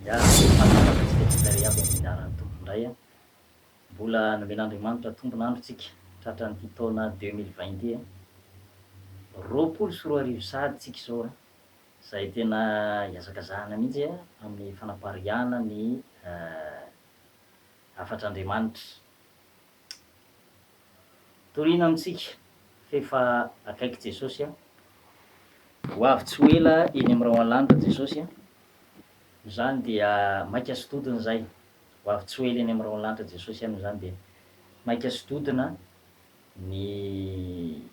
Ya, miarahaba antsika tsirairay avy amin'ny anaran'ny Tompo indray an. Mbola nomen'Andriamanitra tombon'andro tsika tratran'ity taona 2020 ity an. 2020 sahady tsika izao an. Izay tena ihazakazahana mihitsy amin'ny fanapariahana ny hafatr'Andriamanitra. Torina amintsika f'efa akaiky Jesosy an. Ho avy tsy ho ela eny amin'ny rahona lanitra Jesosy an. Izany dia maika sy dodona izay. Ho avy tsy ho ela eny amin'ny rahona lanitra Jesosy an, izany dia maika sy dodona ny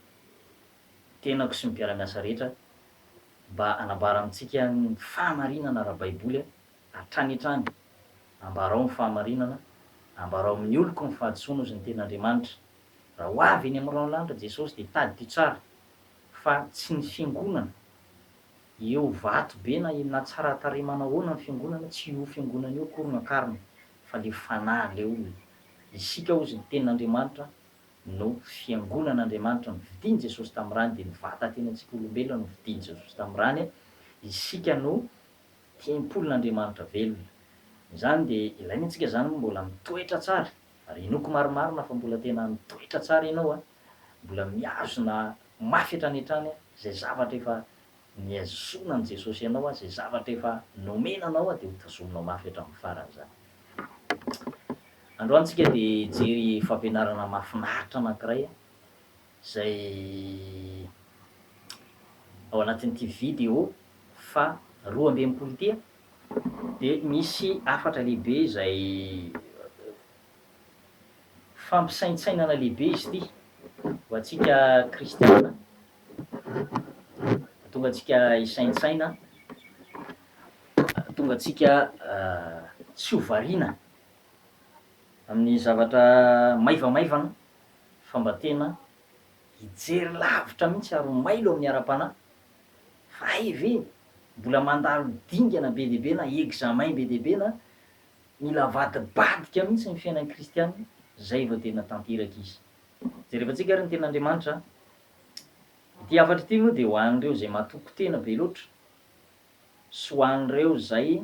tenako sy ny mpiara-miasa rehetra mba hanambara amintsika ny fahamarinana ara-baiboly hatrany hatrany. Ambarao ny fahamarinana, ambarao amin'ny oloko ny fahadisoana hozy ny tenin'Andriamanitra. Raha ho avy eny amin'ny rahona lanitra Jesosy dia tadidio tsara fa tsy ny fiangonana eo vato be na na tsara tarehy manahoana ny fiangonana, tsy io fiangonana io akory no akarina fa le fanahy le olona. Isika hozy ny tenin'Andriamanitra no fiangonan'Andriamanitra novidian'i Jesosy tamin'ny rany dia ny vatan-tenantsika olombelona novidian'i Jesosy tamin'ny rany, isika no tempolin'Andriamanitra velona. Izany dia ilaina antsika izany mbola mitoetra tsara, ary inoako marimarina fa mbola tena mitoetra tsara ianao an, mbola mihazona mafy hatrany hatrany izay zavatra efa nihazonan'i Jesosy anao, izay zavatra efa nomena anao dia ho tazominao mafy hatramin'ny farany izany. Androany tsika dia hijery fampianarana mahafinaritra anankiray izay ao anatin'ity video faha 62 ity dia misy hafatra lehibe izay fampisaintsainana lehibe izy ity ho antsika kristiana, hahatonga antsika hisaintsaina, hahatonga antsika tsy ho variana amin'ny zavatra maivamaivana fa mba tena hijery lavitra mihitsy ary ho mailo amin'ny ara-panahy fa hay ve mbola mandalo dingana be dia be na examen be dia be na mila avadibadika mihitsy ny fiainan'ny kristiana zay vao tena tanteraka izy. Jerevantsika ary ny tenin'Andriamanitra a. Ity hafatra ity moa dia ho an'ireo izay matoky tena be loatra sy ho an'ireo izay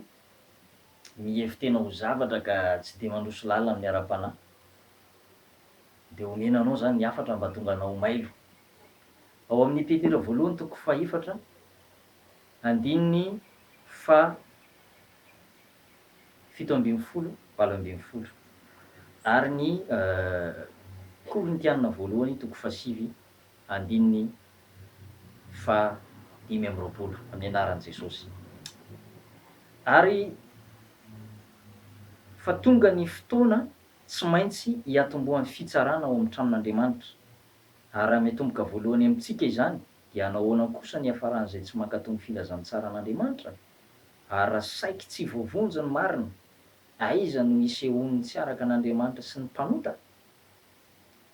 mihevi-tena ho zavatra ka tsy dia mandroso lalina amin'ny ara-panahy. Dia omena anao izany ny hafatra mba hahatonga anao ho mailo. Ao amin'ny Petera voalohany toko fahefatra andininy faha 17, 18 ary ny Korintiana voalohany toko fahasivy andininy faha 25 amin'ny anaran'i Jesosy. Ary fa tonga ny fotoana tsy maintsy hiatombohan'ny fitsarana ao amin'ny tranon'Andriamanitra, ary raha miatomboka voalohany amintsika izany, dia hanao ahoana kosa ny hiafaran'izay tsy mankatò ny filazantsaran'Andriamanitra? Ary raha saiky tsy voavonjy ny marina, aiza no hisehoan'ny tsy araka an'Andriamanitra sy ny mpanota?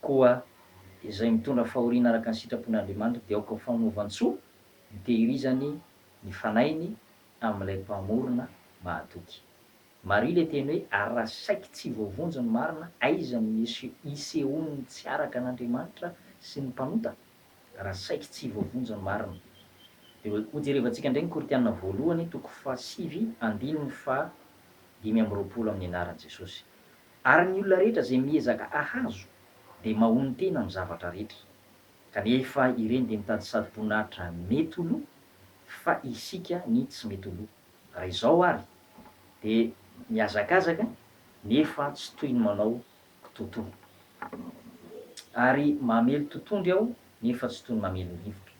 Koa izay mitondra fahoriana araka ny sitrapon'Andriamanitra dia aoka ho fanaovan-tsoa no tehirizany ny fanahiny amin'ilay Mpamorona mahatoky. Mariho ilay teny hoe ary raha saiky tsy voavonjy ny marina, aiza no hisehoan'ny tsy araka an'Andriamanitra sy ny mpanota? Raha saiky tsy voavonjy ny marina. Dia hojerevantsika indray ny Korintiana voalohany toko fahasivy andininy faha 25 amin'ny anaran'i Jesosy. Ary ny olona rehetra izay miezaka hahazo dia mahonon-tena amin'ny zavatra rehetra. Kanefa ireny dia mitady sado-boninahitra mety ho lo, fa isika ny tsy mety ho lo. Raha izao ary dia mihazakazaka nefa tsy toy ny manao kitoatoa. Ary mamely totondry aho nefa tsy toy ny mamely ny rivotra.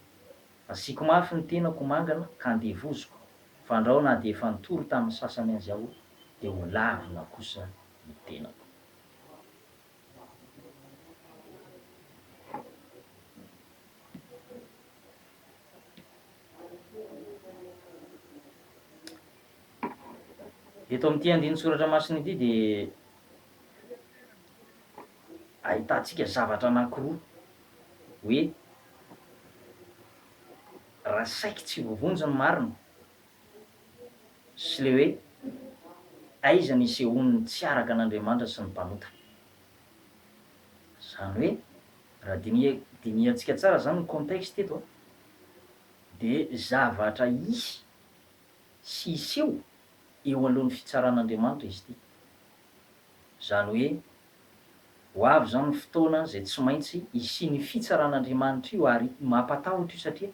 Asiako mafy ny tenako ho mangana ka andevoziko, fandrao na dia efa nitory tamin'ny sasany azy aho dia ho lavina kosa ny tenako. Eto amin'ity andinin-tsoratra masina ity dia ahitantsika zavatra anankiroa hoe raha saiky tsy voavonjy ny marina sy le hoe aiza ny isehoan'ny tsy araka an'Andriamanitra sy ny mpanota. Izany hoe raha diniha- dinihantsika tsara izany ny contexte eto an, dia zavatra hisy sy hiseho. Eo alohan'ny fitsaran'Andriamanitra izy ity. Izany hoe, ho avy izany ny fotoana izay tsy maintsy hisian'io fitsaran'Andriamanitra io ary mampatahotra io satria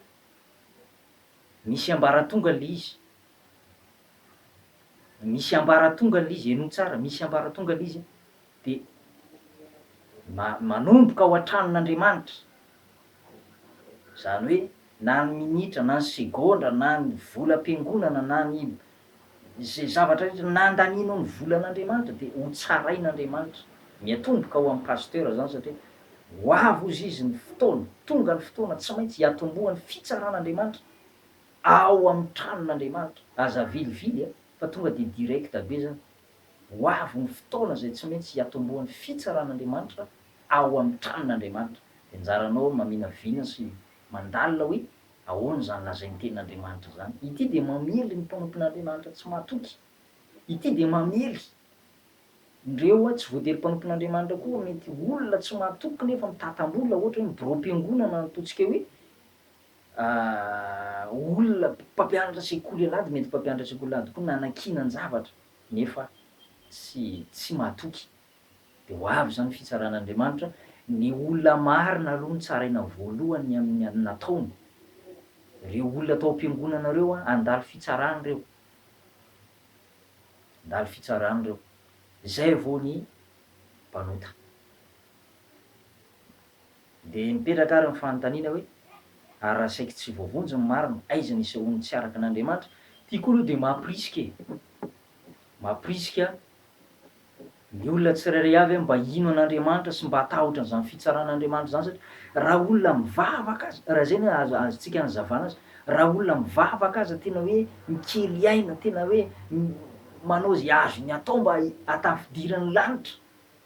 misy ambaratonga ilay izy. Misy ambaratonga ilay izy, henoy tsara, misy ambaratonga ilay izy dia manomboka ao an-tranon'Andriamanitra. Izany hoe na ny minitra na ny segondra na ny volam-piangonana na ny izay zavatra rehetra nandanianao ny volan'Andriamanitra dia ho tsarain'Andriamanitra. Miatomboka ao amin'ny pasteur izany satria ho avy hozy izy ny fotoana, tonga ny fotoana tsy maintsy hiatombohan'ny fitsaran'Andriamanitra ao amin'ny tranon'Andriamanitra. Aza avilivily a, fa tonga dia direct be izany. Ho avy ny fotoana izay tsy maintsy hiatombohan'ny fitsaran'Andriamanitra ao amin'ny tranon'Andriamanitra. Dia anjaranao maminavina sy mandalina hoe ahoana izany lazain'ny tenin'Andriamanitra izany. Ity dia mamely ny mpanompon'Andriamanitra tsy mahatoky. Ity dia mamely ireo tsy voatery mpanompon'Andriamanitra koa, mety olona tsy mahatoky nefa mitantam-bola, ohatra hoe ny biraom-piangonana ataontsika hoe olona mpampianatra sekoly alahady, mety mpampianatra sekoly alahady koa nanankinan-javatra nefa tsy tsy mahatoky. Dia ho avy izany fitsaran'Andriamanitra, ny olona marina aloha no tsaraina voalohany ny amin'ny nataony. Ireo olona tao am-piangonana ireo an, handalo fitsarana ireo. Handalo fitsarana ireo. Izay vao ny mpanota. Dia mipetraka ary ny fanontaniana hoe, ary raha saiky tsy voavonjy ny marina, aiza ny isehoan'ny tsy araka an'Andriamanitra? Ity koa aloha dia mampirisika e! Mampirisika ny olona tsirairay avy mba hino an'Andriamanitra sy mba hatahotra an'izany fitsaran'Andriamanitra izany satria raha olona mivavaka aza, raha izay no azo azontsika anazavana azy, raha olona mivavaka aza tena hoe mikely aina, tena hoe manao izay azony atao mba hahatafidirany lanitra,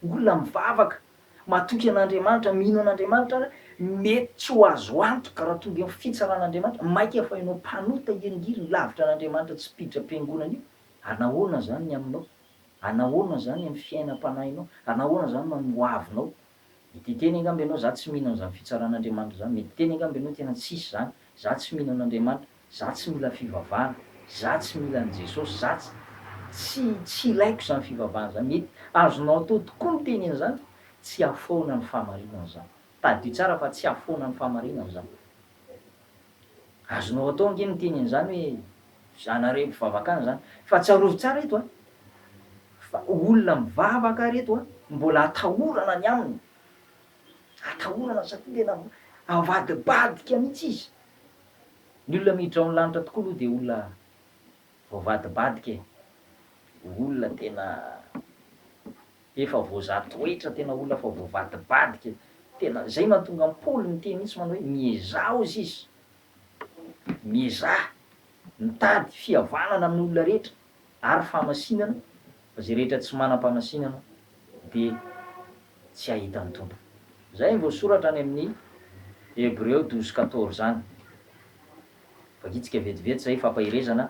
olona mivavaka, matoky an'Andriamanitra, mino an'Andriamanitra ary mety tsy ho azo antoka raha tonga eo amin'ny fitsaran'Andriamanitra, mainka fa ianao mpanota hiringiriny lavitra an'Andriamanitra tsy mpiditra am-piangonana io, ary nahoana izany ny aminao? Anahoana izany amin'ny fiainam-panahinao? Anahoana izany no amin'ny hoavinao? Mety hiteny angamba ianao, Za tsy mino an'izany fitsaran'Andriamanitra izany. Mety hiteny angamba ianao, Tena tsisy izany. Za tsy mino an'Andriamanitra. Za tsy mila fivavahana. Za tsy mila an'i Jesosy. Za tsy, tsy, tsy ilaiko izany fivavahana izany. Mety azonao atao tokoa miteny an'izany fa tsy hahafoana ny fahamarinana izany. Tadidio tsara fa tsy hahafoana ny fahamarinana izany. Azonao atao ange ny miteny an'izany hoe zanareo mpivavaka any izany. Fa tsarovy tsara eto an, fa olona mivavaka ary eto an, mbola atahorana ny aminy. Atahorana satria tena avadibadika mihitsy izy. Ny olona miditra ao amin'ny lanitra tokoa aloha dia olona voavadibadika e. Olona tena. Efa voazaha toetra tena olona fa voavadibadika tena zay mahatonga an'i Paoly miteny mihitsy manao hoe miezaha hozy izy miezaha mitady fihavanana amin'ny olona rehetra ary fahamasinana fa zay rehetra tsy manam-pahamasinana dia tsy hahita ny Tompo. Zay ny voasoratra any amin'ny Hebreo 12 14 any. Vakitsika vetivety zay fampaherezana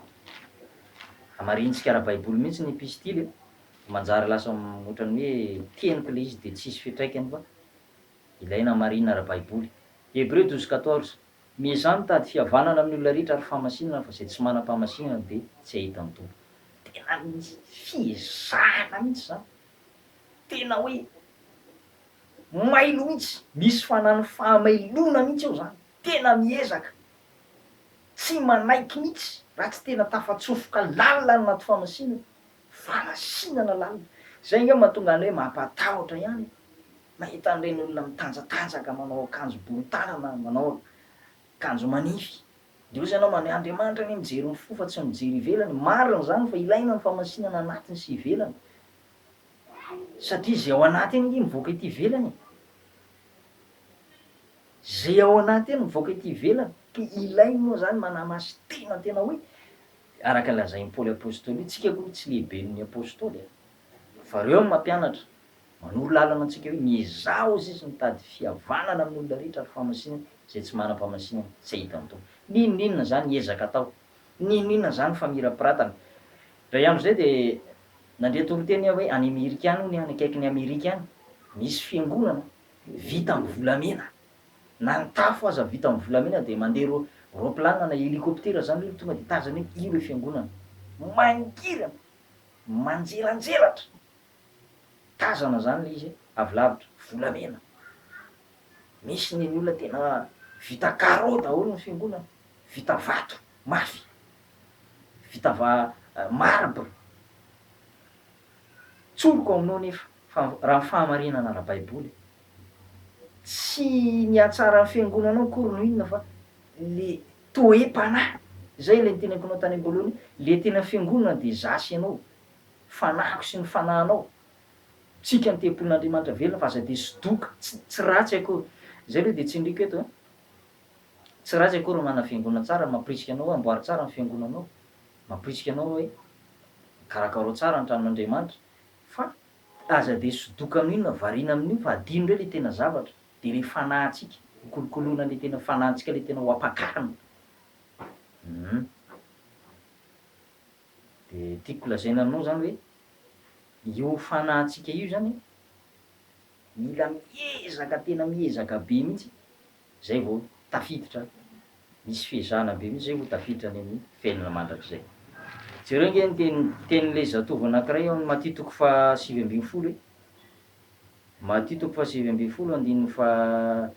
hamarintsika ara-baiboly mihitsy ny epistily e. Manjary lasa ohatran'ny hoe teniko ilay izy dia tsisy fiantraikany fa ilaina hamarina ara-baiboly. Hebreu 12 14, Miezaha mitady fihavanana amin'ny olona rehetra ary fahamasinana fa izay tsy manam-pahamasinana dia tsy hahita ny Tompo. Tena misy fiezahana mihitsy izany. Tena hoe mailo mihitsy, misy fanan'ny fahamailoana mihitsy eo izany. Tena miezaka. Tsy manaiky mihitsy raha tsy tena tafatsofoka lalina any anaty fahamasinana. Fanasinana lalina. Izay ange mahatonga an'ilay hoe mampatahotra ihany e! Mahita an'ireny olona mitanjatanjaka manao akanjo borin-tanana, manao akanjo manify. Dia hoy ianao manao hoe Andriamanitra anie mijery ny fo fa tsy mijery ivelany. Marina izany fa ilaina ny famasinana anatiny sy ivelany. Satria izay ao anaty anie mivoaka ety ivelany e! Izay ao anaty eny mivoaka ety ivelany. Ka ilaina moa izany manamasin-tena tena hoe Araka ny lazain'i Paoly Apostoly io, tsika akory tsy lehiben'ny Apostoly a! Fa reo no mampianatra, manoro lalana antsika hoe miezaha hozy izy mitady fihavanana amin'ny olona rehetra ary fahamasinana, izay tsy manam-pahamasinana tsy hahita ny Tompo. N'inon'inona izany ezaka atao, n'inon'inona izany famirapiratana. Indray andro izay dia nandre toriteny aho hoe any Amerika any hono, any akaikin'i Amerika any, misy fiangonana vita amin'ny volamena. Na ny tafo aza vita amin'ny volamena dia mandeha ro roplanina na hélicoptère zany olo tonga dia tazany hoe io le fiangonana. Mangirana! Manjelanjelatra! Tazana zany le izy avy lavitra, volamena. Misy ny olona tena vita carreau daholo ny fiangonana, vita vato mafy, vita va marbre. Tsoriko aminao nefa fa raha ny fahamarinana ara-baiboly, tsy ny hatsaran'ny fiangonanao akory no inona fa le toe-panahy, zay le niteneniko anao tany am-boalohany hoe le tena fiangonana de za sy ianao, fanahiko sy ny fanahinao, tsika ny tempolin'Andriamanitra velona fa aza de sodoka, tsy tsy ratsy akory, zay aloha de tsindriko eto an, tsy ratsy akory ny manana fiangonana tsara, mampirisika anao hoe amboary tsara ny fiangonanao, mampirisika anao hoe karakarao tsara ny tranon'Andriamanitra, fa aza de sodoka amin'io na variana amin'io fa adino ndray le tena zavatra, de le fanahintsika, ho kolokoloina le tena fanahintsika le tena ho ampakarina, hum. Dia tiako lazaina aminao izany hoe io fanahintsika io izany mila miezaka tena miezaka be mihitsy zay vao tafiditra, misy fiezahana be mihitsy zay vao tafiditra any amin'ny fiainana mandrakizay. Jereo ange ny teny tenin'ilay zatovo anankiray ao amin'ny Matio toko faha 19 e. Matio toko faha 19 andininy faha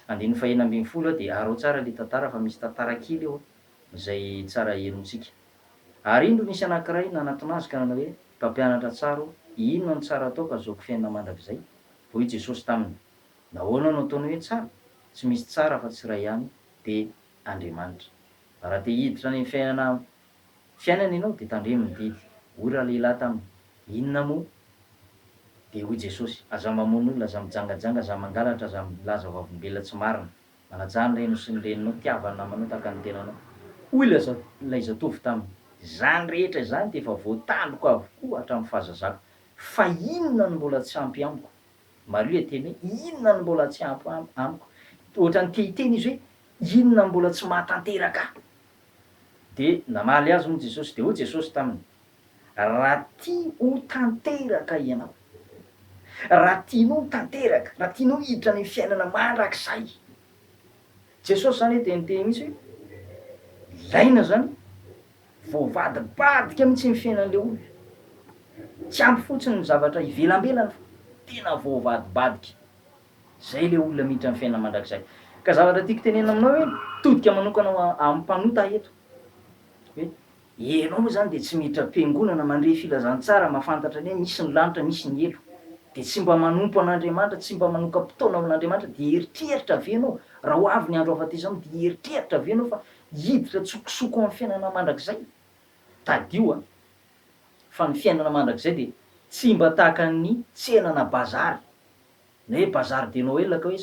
andininy faha 16 dia araho tsara ilay tantara fa misy tantara kely eo izay tsara henontsika. Ary indro nisy anankiray nanatona azy ka nanao hoe, Mpampianatra tsara ô, inona no tsara ataoko hahazoako fiainana mandrakizay? Hoy Jesosy taminy, Nahoana no ataonao hoe tsara? Tsy misy tsara afa-tsy iray ihany, dia Andriamanitra. Raha te hiditra any amin'ny fiainana fiainana ianao, dia tandremo ny didy. Hoy ralehilahy taminy, Inona moa? Dia hoy Jesosy, Aza mamono olona, aza mijangajanga, aza mangalatra, aza milaza vavolombelona tsy marina. Manajà ny reniny sy ny reninao, tiava ny namanao tahaka ny tenanao. Hoy ilay zatovo taminy, Izany rehetra izany dia efa voatandriko avokoa hatramin'ny fahazazako, fa inona no mbola tsy ampy amiko? Mariho ilay teny hoe, inona no mbola tsy ampy amiko? Ohatran'ny te hiteny izy hoe, inona no mbola tsy mahatanteraka ahy? Dia namaly azy moa Jesosy, dia hoy Jesosy taminy, Raha tia ho tanteraka ianao, raha tianao ho tanteraka, raha tianao hiditra any amin'ny fiainana mandrakizay. Jesosy izany eto dia niteny mihitsy hoe ilaina izany, voavadibadika mihitsy ny fiainan'ilay olona. Tsy ampy fotsiny ny zavatra ivelambelany fa tena voavadibadika. Izay ilay olona miditra amin'ny fiainana mandrakizay. Ka zavatra tiako tenenina aminao hoe mitodika manokana ho amin'ny mpanota eto. Hoe Ianao moa izany dia tsy miditra am-piangonana mandre filazantsara mahafantatra ny hoe misy ny lanitra misy ny helo. Dia tsy mba manompo an'Andriamanitra, tsy mba manokam-potoana ho an'Andriamanitra, dia hieritreritra ve ianao raha ho avy ny andro hahafatesanao dia hieritreritra ve ianao fa hiditra an-tsokosoko amin'ny fiainana mandrakizay? Tadidio an! Fa ny fiainana mandrakizay dia tsy mba tahaka ny tsena na bazary, na hoe bazary de Noël ka hoe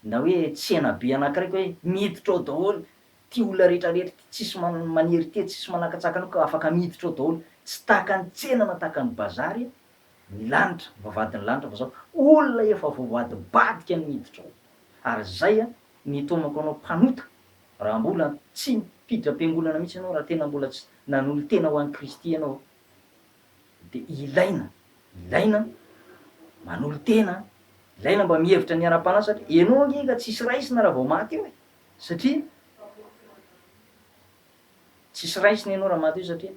na hoe tsena be anankiray ka hoe miditra ao daholo Ty olona rehetra rehetra ty tsisy manery te tsisy manakatsakana io ka afaka miditra ao daholo tsy tahaka ny tsena na tahaka ny bazary ny lanitra ny vavahadin'ny lanitra fa zao olona efa voavadibadika ny miditra ao ary zay ny itaomako anao mpanota raha mbola tsy mpiditra am-piangonana mihitsy ianao raha tena mbola tsy nanolo-tena ho an'i Kristy ianao dia ilaina ilaina manolo-tena ilaina mba mihevitra ny ara-panahy satria ianao ange ka tsisy raisina raha vao maty eo e. Satria tsisy raisina ianao raha maty eo satria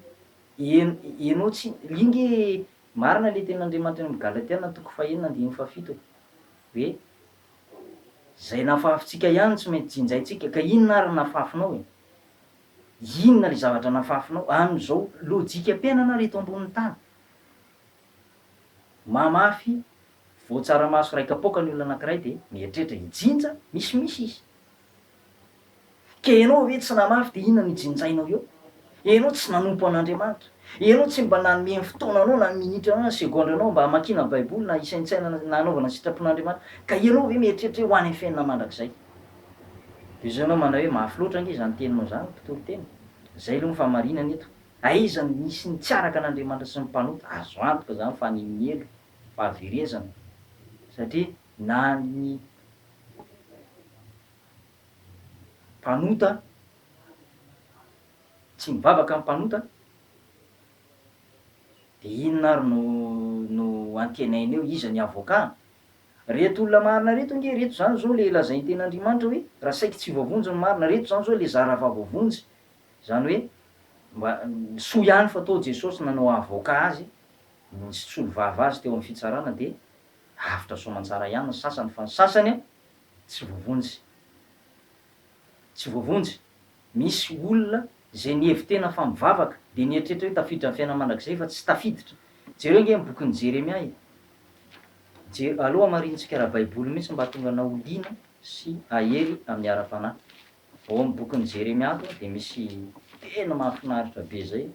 ianao tsy, io nge marina le tenin'Andriamanitra any amin'ny Galatiana toko fahenina andininy fahafito e, hoe zay nafafintsika ihany tsy maintsy jinjaintsika, ka inona ary ny nafafinao e? Inona le zavatra nafafinao amin'izao lojikam-piainana ary eto ambonin'ny tany? Mamafy Vao tsaramaso iray kapoaka ny olona anankiray dia mieritreritra hijinja, misimisy izy. Ke ianao ve tsy namafy dia inona no hijinjainao eo? Ianao tsy nanompo an'Andriamanitra. Ianao tsy mba nanome ny fotoananao na ny minitranao na ny segondranao mba hamakiana Baiboly na hisaintsainana na hanaovana ny sitrapon'Andriamanitra. Ka ianao ve mieritreritra hoe ho any amin'ny fiainana mandrakizay? Dia izao ianao manao hoe mafy loatra ange izany teninao izany mpitory teny. Izay aloha ny fahamarinana eto. Aiza no nisy ny tsy araka an'Andriamanitra sy ny mpanota? Azo antoka izany fa any amin'ny helo. fahaverezana satria na ny mpanota tsy mivavaka ny mpanota de inona ary no no antenaina eo, iza ny avocat? Reto olona marina reto ange reto zany zao le lazain'ny tenin'Andriamanitra hoe raha saiky tsy voavonjy ny marina, reto zany zao le zara fa voavonjy, zany hoe mba soa ihany fa toa Jesosy nanao avocat azy. Nisolo vava azy teo amin'ny fitsarana dia avotra soamantsara ihany ny sasany fa ny sasany tsy voavonjy. Tsy voavonjy. Misy olona izay nihevi-tena fa mivavaka dia nieritreritra hoe tafiditra amin'ny fiainana mandrakizay fa tsy tafiditra. Jereo ange ny bokin'i Jeremia e. Je, aleo hamarinintsika ara-baiboly mihitsy mba hahatonga anao ho liana sy hahery amin'ny ara-panahy. Ao amin'ny bokin'i Jeremia ato dia misy teny mahafinaritra be izay,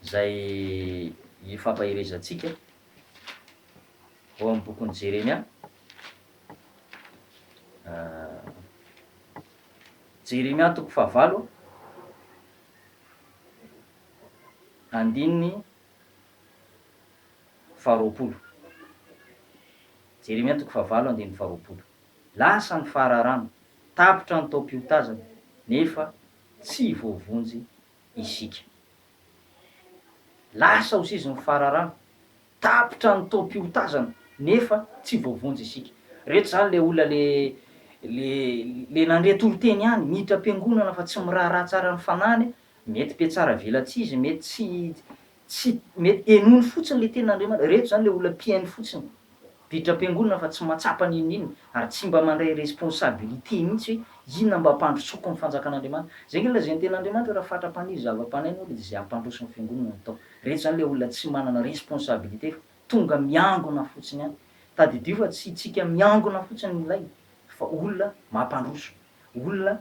izay ifampaherezantsika. Ao amin'ny bokin'i Jeremia. Jeremia toko fahavalo, andininy faharoapolo. Jeremia toko fahavalo andininy faharoapolo. Lasa ny fararano, tapitra ny taom-piotazana, nefa tsy voavonjy isika. Lasa ho sizy ny fararano, tapitra ny taom-piotazana, nefa tsy voavonjy isika. Reto zany le olona le le le nandre toriteny ihany, miditra am-piangonana fa tsy miraharaha tsara ny fanahiny, mety mpiatsara velatsihy izy, mety tsy Tsy mety henoiny fotsiny le tenin'Andriamanitra, reto zany le olona mpihaino fotsiny, mpiditra am-piangonana fa tsy mahatsapa n'inon'inona ary tsy mba mandray responsabilité mihitsy hoe inona mba hampandrosoako ny fanjakan'Andriamanitra. Zay nge lazain'ny tenin'Andriamanitra hoe raha fatra-paniry zava-panahy ny olona dia izay hampandroso ny fiangonana no atao. Reto zany le olona tsy manana responsabilité fa tonga miangona fotsiny ihany. Tadidio fa tsy tsika miangona fotsiny no ilaina fa olona mampandroso, olona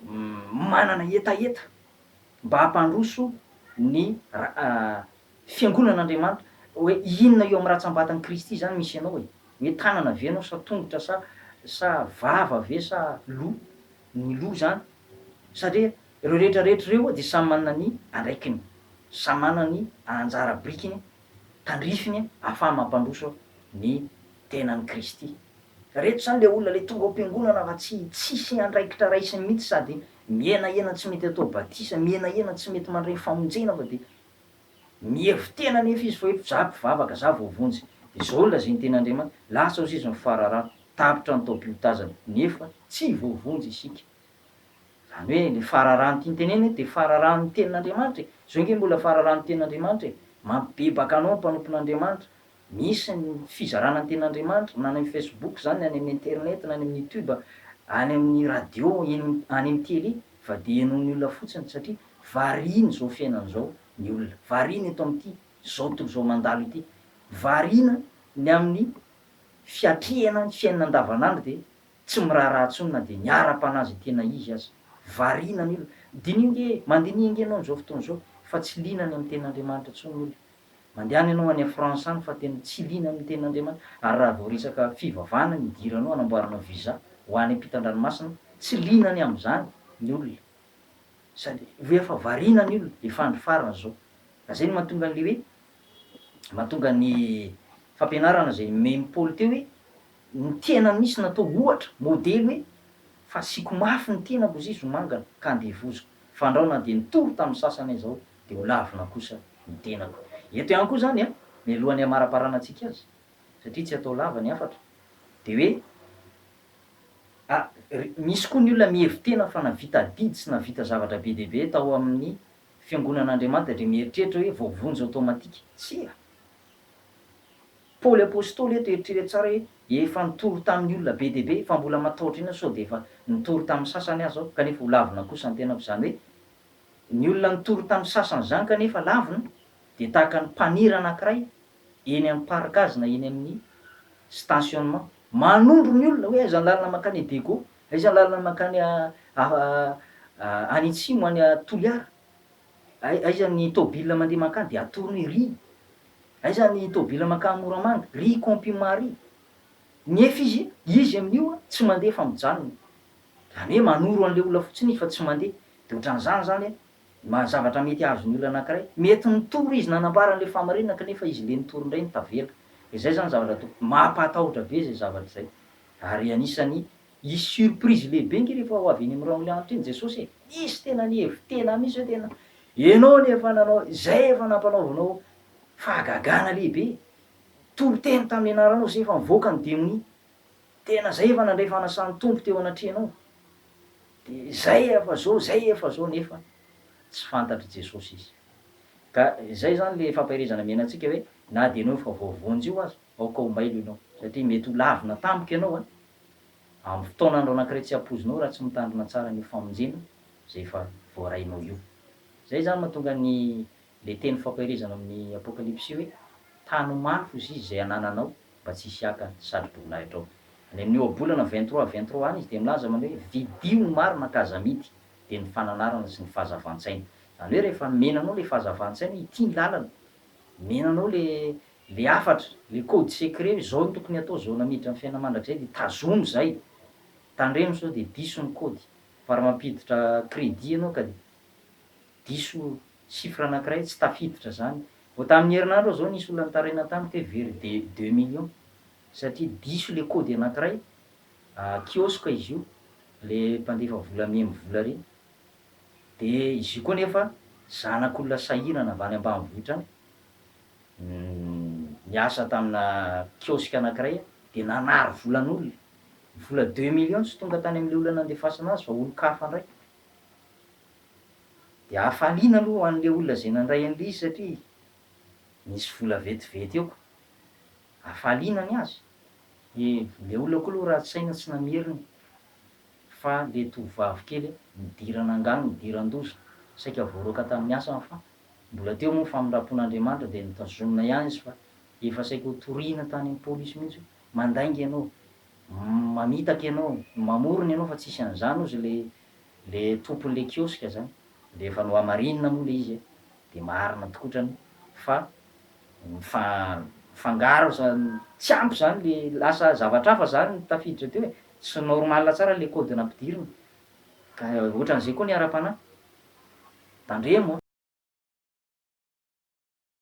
manana hetaheta. mba hampandroso ny Fiangonan'Andriamanitra, hoe inona eo amin'ny ratsambatan'i Kristy izany misy anao e? Hoe tanana ve ianao sa tongotra sa sa vava ve sa loha? Ny loha izany, satria ireo rehetra rehetra ireo dia samy manana ny andraikiny, samy manana ny anjara birikiny tandrifiny ahafahany mampandroso ny tenan'i Kristy. Reto zany le olona le tonga ao am-piangonana fa tsy tsisy andraikitra raisiny mihitsy sady mihenahena tsy mety atao batisa, mihenahena tsy mety mandray ny famonjena fa de mihevi-tena nefa izy fa hoe za mpivavaka, za voavonjy. De zao lazain'ny tenin'Andriamanitra, lasa ozy izy ny fararano, tapitra ny taom-piotazana, nefa tsy voavonjy isika. Zany hoe le fararano tiany tenenina eto de fararanon'ny tenin'Andriamanitra e! Zao nge mbola fararanon'ny tenin'Andriamanitra e! Mampibebaka anao ny mpanompon'Andriamanitra, Misy ny fizarana ny tenin'Andriamanitra, na any amin'ny Facebook izany, na any amin'ny internet, na any amin'ny youtube, any amin'ny radio, eny any amin'ny télé, fa dia henoin'ny olona fotsiny satria variana izao fiainana izao ny olona, variana eto amin'ity izao tontolo izao mandalo ity, variana ny amin'ny fiatrehana ny fiainana andavanandro dia tsy miraharaha intsony na dia ny ara-panahy izay tena izy aza. Variana ny olona. Diniho ange e, mandiniha ange ianao amin'izao fotoana izao fa tsy liana ny amin'ny tenin'Andriamanitra intsony ny olona. Mandehana ianao any France any fa tena tsy liana amin'ny tenin'Andriamanitra ary raha vao resaka fivavahana ny idiranao hanamboaranao visa ho any ampitan-dranomasina tsy liana ny amin'izany ny olona sady ho efa variana ny olona efa andro farany izao ka zay no mahatonga an'le hoe mahatonga ny fampianarana izay nomen'i Paoly teo hoe ny tena misy natao ohatra modely hoe fa asiako mafy ny tenako izy ho mangana ka andevoziko fandrao na dia nitory tamin'ny sasany aza aho dia ho lavina kosa ny tenako. Eto ihany koa izany an, mialohan'ny hamaraparanantsika azy, satria tsy atao lava ny hafatra, dia hoe a, misy koa ny olona mihevi-tena fa nahavita adidy sy nahavita zavatra be dia be tao amin'ny fiangonan'Andriamanitra dia mieritreritra hoe voavonjy automatique. Tsia! Paoly Apostoly eto eritrereto tsara hoe efa nitory tamin'ny olona be dia be fa mbola matahotra inona sao dia efa nitory tamin'ny sasany aza aho kanefa ho lavina kosa ny tenako. Izany hoe Ny olona nitory tamin'ny sasany izany kanefa lavina dia tahaka ny mpanira anankiray eny amin'ny parkage na eny amin'ny stationnement. Manondro ny olona hoe aiza ny lalana mankany Diego, aiza ny lalana mankany any Atsimo, any Toliara, aiza ny tôbila mandeha mankany dia atorony hoe ry, aiza ny tôbila mankany Moramanga, ry Compima ry. Nefa izy, izy amin'io tsy mandeha fa mijanona. Izany hoe manoro an'ilay olona fotsiny izy fa tsy mandeha. Dia ohatran'izany izany an, ny zavatra mety hahazo ny olona anankiray. Mety nitory izy nanambara an'ilay fahamarinana kanefa izy ilay nitory indray no tavela. Dia izay izany zavatra tokony, mampahatahotra be izay zavatra izay. Ary anisan'ny hisy surprise lehibe ange rehefa ho avy eny amin'ny rahon'ny lanitra eny Jesosy e! Hisy tena nihevi-tena mihitsy hoe tena ianao no efa nanao, izay efa nampanaovinao fahagagana lehibe, toriteny tamin'ny anaranao, izay efa nivoaka ny demonia. Tena zay efa nandray fanasan'ny Tompo teo anatrehanao de zay efa zao zay efa zao nefa tsy fantatr'i Jesosy izy. Ka izay izany le fampaherezana omena antsika hoe na dia ianao efa voavonjy io aza, aoka ho mailo ianao satria mety ho lavina tampoka ianao an, amin'ny fotoan'andro anankiray tsy ampoizinao raha tsy mitandrina tsara an'io famonjena izay efa voarainao io. Izay izany mahatonga ny le teny fampaherezana amin'ny Apokalypsy hoe tano mafy ozy izy izay anananao mba tsy hisy haka ny satroboninahitra ao. Any amin'ny ohabolana 23 à 23 any izy dia milaza manao hoe vidio ny marina ka aza amidy dia ny fananarana sy ny fahazavan-tsaina. Izany hoe rehefa nomena anao ilay fahazavan-tsaina hoe ity ny lalana, nomena anao ilay ilay hafatra, ilay code secret hoe izao no tokony hatao, izao namiditra amin'ny fiainana mandrakizay dia tazomy izay. Tandremo sao dia diso ny code fa raha mampiditra crédit ianao ka diso chiffre anankiray tsy tafiditra izany. Vao tamin'ny herinandro aho izao nisy olona nitaraina tamiko hoe very deux deux millions satria diso ilay code anankiray, kiosque izy io, ilay mpandefa vola memy vola ireny. Dia izy io koa nefa zanak'olona sahirana avy any ambanivohitra any, niasa tamina kiosque anankiray dia nanary volan'olona. Vola deux millions tsy tonga tany amin'ilay olona nandefasana azy fa olon-kafa indray. Dia hafaliana aloha ho an'ilay olona izay nandray an'ilay izy satria nisy vola vetivety eo ka. Hafaliana ny azy. Dia ilay olona koa aloha ratsy saina tsy namerina. Fa le tovovavy kely nidiran'angano nidiran-doza, saika voaroaka tamin'ny asany fa mbola teo moa ny famindram-pon'Andriamanitra dia notazomina ihany izy fa efa saika ho torina tany amin'ny polisy mihitsy hoe mandainga ianao, mamitaka ianao, mamorona ianao fa tsisy an'izany hozy le le tompon'le kiosque zany. Dia efa nohamarinina moa le izy dia marina tokotrany fa mifangaro zany, tsy ampy zany le lasa zavatra hafa zany no tafiditra teo e, tsy normal tsara le code nampidirina, ka otran'izay koa ny ara-panahy, tandremo an!